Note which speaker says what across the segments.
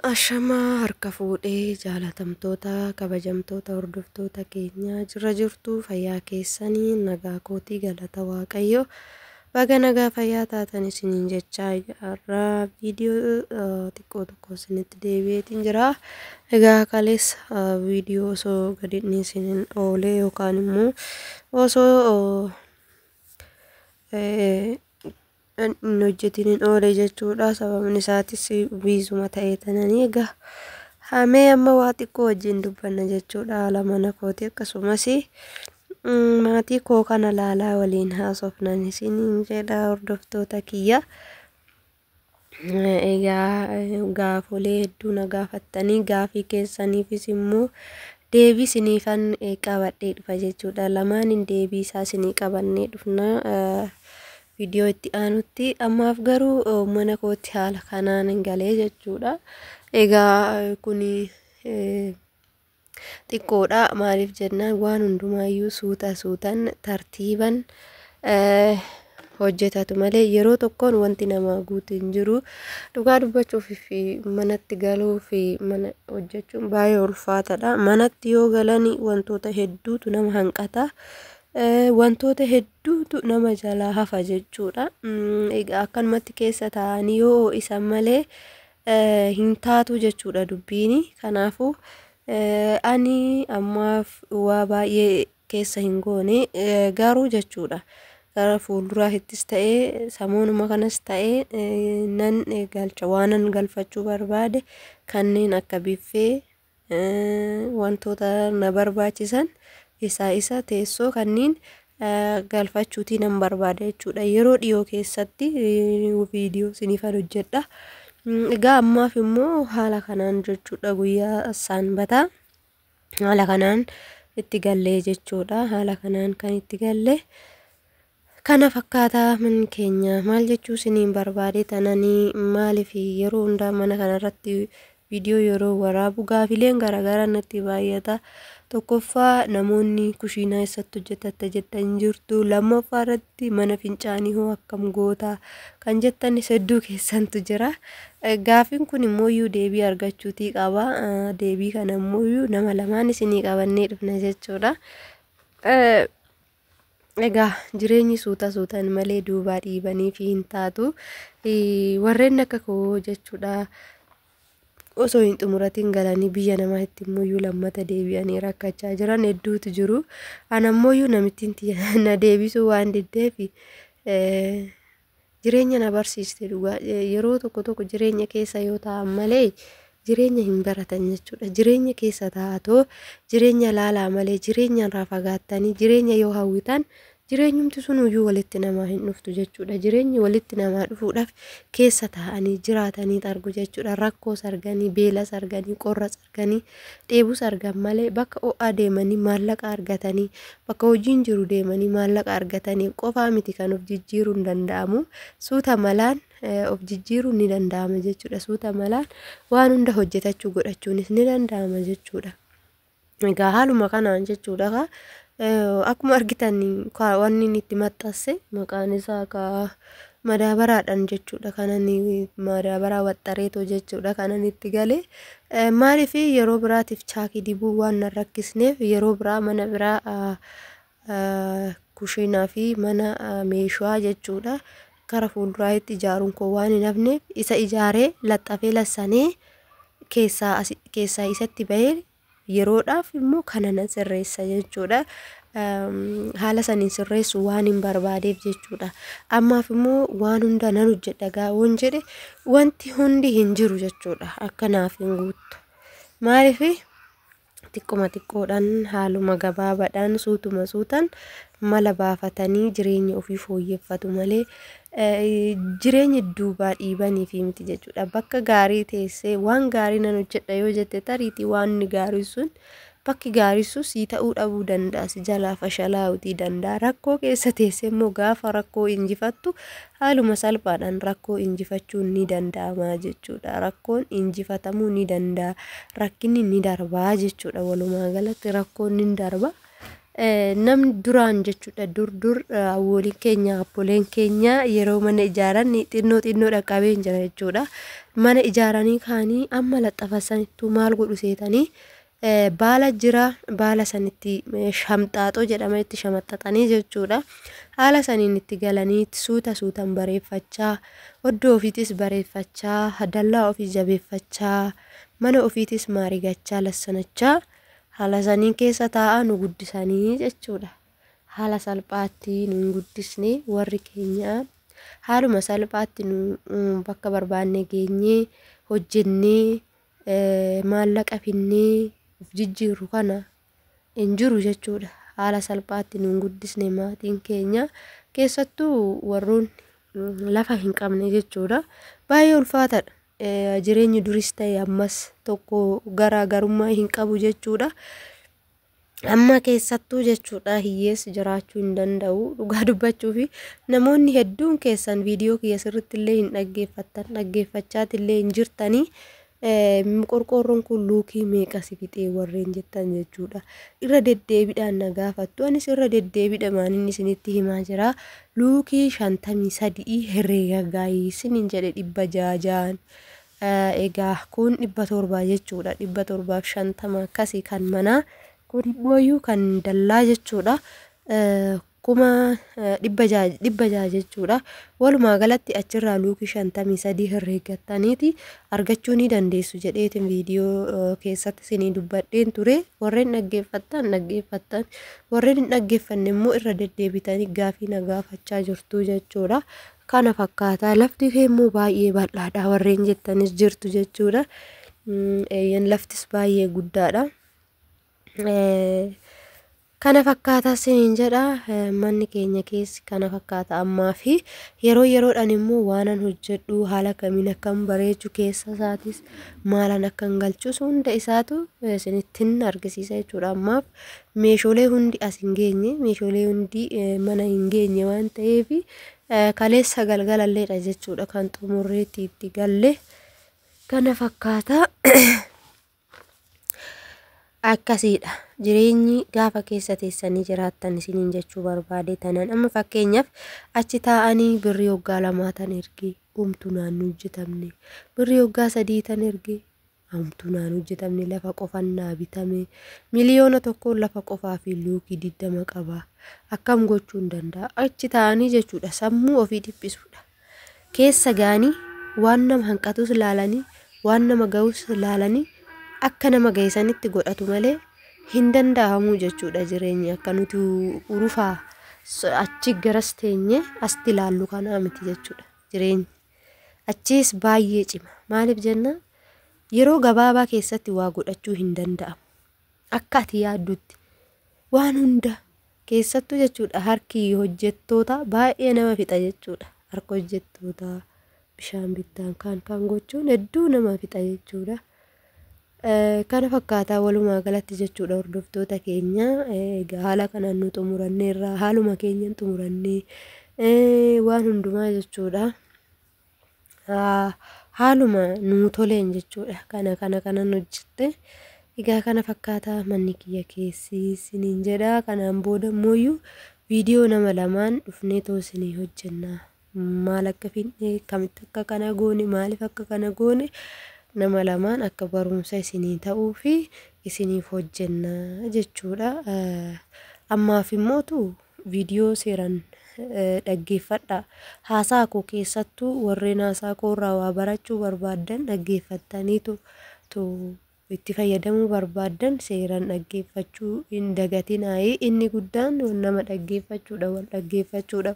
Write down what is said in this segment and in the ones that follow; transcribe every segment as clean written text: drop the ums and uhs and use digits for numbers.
Speaker 1: Ashamaa harka fuudhee jaalatamtoota kabajamtoota hordoftoota keenyaa jirra jirtu fayyaa keessanii nagaa kootii galata waaqayyo baga nagaa fayyaa taatan isiniin jechaa har'a viidiyoo xiqqoo tokko isinitti deebi'eetiin jira. Egaa kaleessa viidiyoo osoo gadi isiniin oolee yookaan immoo osoo hin hojjetin oole jechuudha. Sababni isaatis biizuma ta'ee tananii egaa hamee amma waa xiqqoo wajjin dubbanna jechuudha. Haala mana kooti akkasumas maatii koo kana laalaa waliin haasofnan isiniin jedha hordoftoota kiyya. Egaa gaafolee hedduu na gaafattanii gaafii keessaniifis immoo deebii isiniifan qabadhee dhufa jechuudha. Lamaaniin deebii isaa isinii qabannee dhufna. Viidiyoo itti aanutti ammaaf garuu mana kootti haala kanaan hin galee jechuudha. Egaa kuni xiqqoodha. Maaliif jennaan waan hundumaayyuu suuta suutan tartiiban hojjetatu malee yeroo tokkoon wanti namaa guutu hin jiru. Dhugaa dubbachuuf fi manatti galuu fi mana hojjechuun baay'ee ulfaataadha. Manatti yoo galan wantoota hedduutu nama hanqata. Wantoota hedduutu nama jalaa hafa jechuudha. Egaa akkanumatti keessa taa'anii yoo ho'isan malee hin taatu jechuudha dubbiini. Kanaafuu ani ammaaf waa baay'ee keessa hin goone garuu jechuudha. Gara fuulduraattis ta'ee samoonuma kanas ta'ee nan galcha waanan galfachuu barbaade kanneen akka biffee wantoota na barbaachisan isaa isa teessoo kanneen galfachuutii nan barbaada jechuudha. Yeroo dhiyoo keessatti viidiyoo isiniifan hojjedha. Egaa ammaaf immoo haala kanaan jechuudha guyyaa sanbataa haala kanaan itti gallee jechuudha. Haala kanaan kan itti galle kana fakkaataa manni keenya maal jechuu isiniin barbaade tananii maaliif yeroo hundaa mana kanarratti viidiyoo yeroo waraabu gaafileen garaagaraa natti baay'ata. Tokkoffaa namoonni kushiinaa eessatti hojjetatta jettan jirtu. Lammaffaa irratti mana fincaanii hoo akkam goota kan jettanis hedduu keessantu jira. Gaafiin kun immoo deebii argachuutii qaba. Deebii kana immoo nama lamaan isinii qabannee dhufna jechuudha. Egaa jireenyi suuta suutan malee duubaa dhiibanii fi hin taatu. Warreen akka koo jechuudha. Osoo hin xumuratiin galanii biyya namaatti immoo lammata deebi'anii rakkachaa jiran hedduutu jiru. Ana ammoo namittiin na deebisuu waan diddeef jireenya na barsiiste dhugaa. Yeroo tokko tokko jireenya keessa yoo taa'an malee jireenya hin baratan jechuudha. Jireenya keessa taa'atoo jireenya laalaa malee jireenya irraa fagaattanii jireenya yoo hawwitan jireenyumti sunuyyuu walitti namaa hin dhuftu jechuudha. Jireenyi walitti namaa dhufuudhaaf keessa taa'anii jiraatanii argu jechuudha. Rakkoos arganii, beelas arganii, qorras arganii, dheebus argan malee bakka ho'aa deemanii maallaqa argatanii, bakka hojiin jiru deemanii maallaqa argatanii qofaa miti kan of jijjiiruun danda'amu. Suuta malaan of jijjiiruun ni danda'ama jechuudha. Suuta malaan waan hunda hojjetachuu godhachuunis ni danda'ama jechuudha. Egaa haaluma kanaan jechuudha. Akkuma argitan wanni inni itti maxxanse maqaan isaa ka madaabaraadhaan jechuudha. Kanan madaabaraa waxxareetoo jechuudha. Kanan itti galee maaliif yeroo biraatiif chaakii dibuu waan na rakkisneef yeroo biraa mana biraa kushiinaa fi mana meeshaa jechuudha. Gara fuulduraatti ijaaruun koo waan hin hafneef isa ijaaree laxxafee lassanee keessaa isatti bahee yeroodhaaf immoo kana na sirreessa jechuudha. Haala saniin sirreessu waan hin barbaadeef jechuudha. Ammaaf immoo waan hunda nan hojjedha gaa'oon jedhe wanti hundi hin jiru jechuudha. Akka naaf hin guuttu. Maaliif xiqquma xiqqoodhaan haaluma gabaabaadhaan suutuma suutan mala baafatanii jireenya ofii fooyyeffatu malee jireenya duubaa dhiibanii fi miti jechuudha. Bakka gaarii teessee waan gaarii nan hojjedha yoo jette tariitii waan gaarii sun bakki gaarii sun sii ta'uu dhabuu danda'a. Si jalaa fashalaa'uutii danda'a. Rakkoo keessa teessee immoo gaafa rakkoo injifattu haaluma salphaadhaan rakkoo injifachuun ni danda'ama jechuudha. Rakkoon injifatamuu ni danda'a. Rakkinni ni darbaa jechuudha. Walumaa galatti rakkoon ni darba. Namni duraan jechuudha, dur dur awwooliin keenya, abboleen keenya yeroo mana ijaaran xinnoo xinnoo dhaqqabee hin jira jechuudha. Mana ijaaranii kaanii amma laxxafasanittuu maal godhu seetanii, baala jira, baala sanitti shamxaaxoo jedhama, itti shamaxxaxanii jechuudha. Haala saniin itti galanii suuta suutan bareeffachaa, oddoo ofiitis bareeffachaa, dallaa ofii jabeeffachaa, mana ofiitis maarigachaa, lassanachaa, haala saniin keessa taa'aa nu guddisanii jechuudha. Haala salphaatti nu hin guddisne warri keenya. Haaluma salphaatti nu bakka barbaanne geenyee, hojjennee, maallaqa finnee of jijjiirru kana hin jiru jechuudha. Haala salphaatti nu hin guddisne maatiin keenya, keessattuu warroonni lafa hin qabne jechuudha. Baay'ee ulfaataadha. Jireenyi duris ta'e ammas tokko garaagarummaa hin qabu jechuudha. Amma keessattuu jechuudha hiyyeessi jiraachuu hin danda'u, dhugaa dubbachuu fi namoonni hedduun keessan viidiyoo kiyya sirriitti illee hin dhaggeeffattan, dhaggeeffachaati illee hin jirtanii. Qorqoorroon kun luukii meeqa si fixee warreen jettan jechuudha. Irra deddeebiidhaan na gaafattu. Anis irra deddeebiidhaan inni isinitti himaa jira. Luukii 53 herreega gaayii isiniin jedhe, 600 6n. Egaa kun 700 jechuudha. 750 akkasii kan manaa. Kun immoo kan dallaa jechuudha. 600,000 600 jechuudha. Walumaa galatti achirraa luukii 53 herreeggattaniiti argachuu ni dandeessu jedheetiin viidiyoo keessatti isinii dubbadheen ture. Warreen dhaggeeffattan dhaggeeffattan, warreen hin dhaggeeffanne immoo irra deddeebitanii gaafii na gaafachaa jirtu jechuudha. Kana fakkaata. Lafti kee immoo baay'ee bal'aadha warreen jettanis jirtu jechuudha. Eeyyan, laftis baay'ee guddaadha. Kana fakkaataa isiniin jedha. Manni keenya keessi kana fakkaata ammaa fi yeroo yeroodhaan immoo waanan hojjedhu, haala kamiin akkam bareechu, keessa isaatis maalan akkan galchus hunda isaatu isinittin argisiisa jechuudha. Ammaaf meeshaalee hundi as hin geenye, meeshaalee hundi mana hin geenye waan ta'eef kaleessa galgalalleedha jechuudha kan xumurreetti itti galle. Kana fakkaata. Akkasiidha jireenyi gaafa keessa teessanii jiraattan isiniin jechuu barbaade tanan. Amma fakkeenyaaf achi taa'anii birrii waggaa 2 tan ergee homtuu naan hojjetamne, birrii waggaa 3 tan ergee homtuu naan hojjetamne, lafa qofan naa bitame, 1 miliyoona lafa qofaa fi luukii 20 qaba, akkam gochuu hin danda'a? Achi taa'anii jechuudha sammuu ofii dhiphisuudha. Keessa ga'anii waan nama hanqatus laalanii, waan nama ga'us laalanii, akka nama ga'e godhatu malee hin danda'amu jechuudha. Jireenyi akka nuti urufaa achi garas teenye asti ilaallu kanaa miti jechuudha jireenyi. Achiis baay'ee cima. Maaliif jenna, yeroo gabaabaa keessatti waa godhachuu hin danda'amu. Akka ati yaaddutti waan hunda keessattuu jechuudha harki hojjettoota baay'ee nama fixa jechuudha. Harka hojjettoota bishaan bittaan kaan kaan gochuun hedduu nama fixa jechuudha. Kana fakkaataa walumaa galatti jechuudha, hordoftoota keenya. Egaa haala kanaan nu xumuranneerra, haaluma keenyan xumurannee waan hundumaa jechuudha. Haaluma nuu toleen jechuudha. Kana kana kanan hojjette. Egaa kana fakkaataa manni kiyya keessi isiniin jedha. Kanaan booda immoo viidiyoo nama lamaan dhufnee too isinii hojjenna. Maal akka finne, kamitti akka kana goone, maaliif akka kana goone, nama lamaan akka barumsa isinii ta'uu fi isiniif hojjenna jechuudha. Ammaaf immootu viidiyoo seeraan dhaggeeffadha. Haasaa koo keessattuu warreen haasaa koo irraa waa barachuu barbaaddan, dhaggeeffattaniitu itti fayyadamuu barbaaddan, seeraan dhaggeeffachuu hin dagatinaayi. Inni guddaan nama dhaggeeffachuudha, wal dhaggeeffachuudha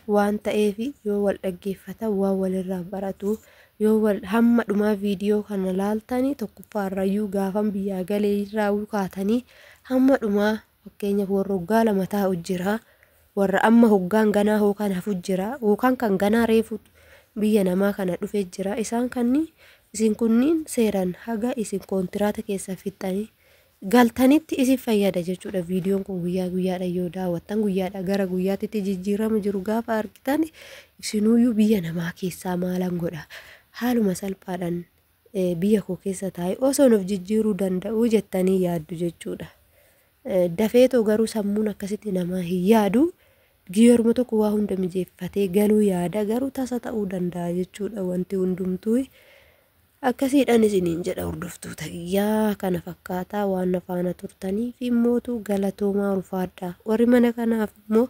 Speaker 1: waan ta'eef, yoo wal dhaggeeffatan waan walirraa baratu. Yoo wal hamma dhumaa viidiyoo kana laaltanii, tokkoffaarrayyuu gaafan biyyaa galee irraa kaatanii hamma dhumaa, fakkeenyaaf warra waggaa 2 taa'u jira, warra amma hoggaan ganaa hookaan hafu jira, yookaan kan ganaa reefu biyya namaa kana dhufe jira, isaan kanni isin kunniin seeraan haga isin koontiraata keessa fixxanii galtanitti isin fayyada jechuudha. Viidiyoon kun guyyaa guyyaadha yoo daawwattan, guyyaadha gara guyyaatti jijjiirama jiru gaafa argitan, isinuyyuu biyya namaa keessaa maalan godha, haaluma salphaadhaan biyya koo keessa taa'e osoo nuuf jijjiiruu danda'u jettanii yaaddu jechuudha. Dafeetoo garuu sammuun akkasitti namaa hin yaadu. Yeruma tokko waa hunda mijeeffatee galuu yaada, garuu tasa ta'uu danda'a jechuudha wanti hundumtuu. Akkasiidhaan isiniin jedha, hordoftoota kiyyaa, kana fakkaataa. Waan na faana turtanii fi immootu galatoomaa, ulfaadhaa. Warri mana kanaaf immoo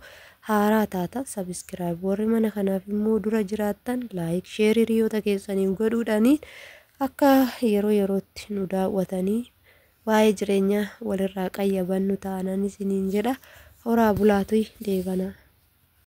Speaker 1: haaraa taatan subscribe, warri mana kanaaf immoo dura jiraattan like, share hiriyoota keessaniif godhuudhaanii akka yeroo yerootti nu daawwatanii waa'ee jireenyaa walirraa qayyabannu taanan isiniin jedha. Horaa bulaatu, deebanaa.